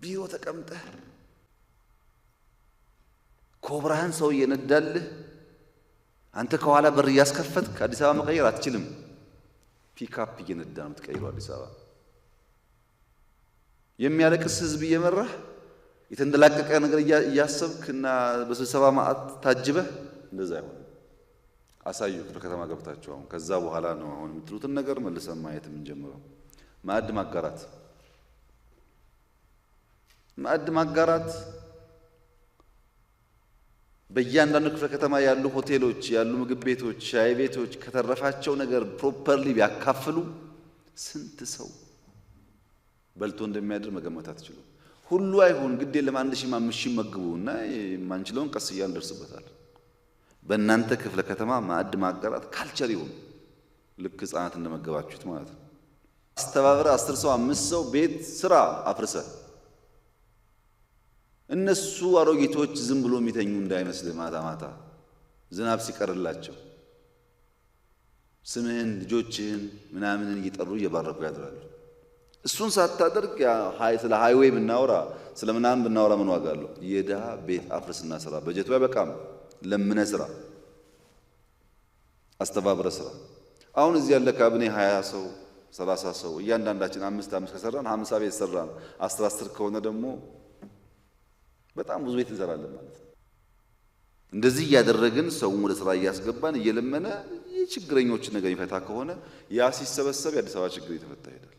ቢሮ ተቀምጠህ ኮብራህን ሰው እየነዳልህ፣ አንተ ከኋላ በር እያስከፈትክ አዲስ አበባ መቀየር አትችልም። ፒካፕ እየነዳ ነው የምትቀይረው አዲስ አበባ። የሚያለቅስ ህዝብ እየመራህ፣ የተንደላቀቀ ነገር እያሰብክ እና በስብሰባ ማዕት ታጅበህ እንደዛ አይሆንም። አሳዩ፣ ክፍለ ከተማ ገብታችሁ አሁን ከዛ በኋላ ነው አሁን የምትሉትን ነገር መልሰን ማየት የምንጀምረው። ማዕድ ማጋራት፣ ማዕድ ማጋራት፣ በእያንዳንዱ ክፍለ ከተማ ያሉ ሆቴሎች፣ ያሉ ምግብ ቤቶች፣ ሻይ ቤቶች ከተረፋቸው ነገር properly ቢያካፍሉ ስንት ሰው በልቶ እንደሚያድር መገመት አትችሉም። ሁሉ አይሁን፣ ግድ የለም፣ 1000፣ 5000 መግቡ እና የማንችለውን ቀስ እያልን እንደርስበታል። በእናንተ ክፍለ ከተማ ማዕድ ማጋራት culture ይሁን፣ ልክ ህፃናት እንደመገባችሁት ማለት ነው። አስተባብረ 10 ሰው፣ አምስት ሰው ቤት ስራ አፍርሰ፣ እነሱ አሮጊቶች ዝም ብሎ የሚተኙ እንዳይመስልህ፣ ማታ ማታ ዝናብ ሲቀርላቸው ስምህን፣ ልጆችህን ምናምንን እየጠሩ እየባረኩ ያድራሉ። እሱን ሳታደርግ ስለ highway ብናወራ፣ ስለ ምናምን ብናወራ ምን ዋጋ አለው? የድሃ ቤት አፍርስና ስራ። በጀቱ አይበቃም። ለምነ ስራ፣ አስተባብረ ስራ። አሁን እዚህ ያለ ካቢኔ 20 ሰው፣ 30 ሰው፣ እያንዳንዳችን አምስት አምስት ከሰራን 50 ቤት ሰራን። 10 10 ከሆነ ደግሞ በጣም ብዙ ቤት እንሰራለን ማለት ነው። እንደዚህ እያደረግን ሰውን ወደ ስራ እያስገባን፣ እየለመነ የችግረኞችን ነገር ይፈታ ከሆነ፣ ያ ሲሰበሰብ የአዲስ አበባ ችግር እየተፈታ ይሄዳል።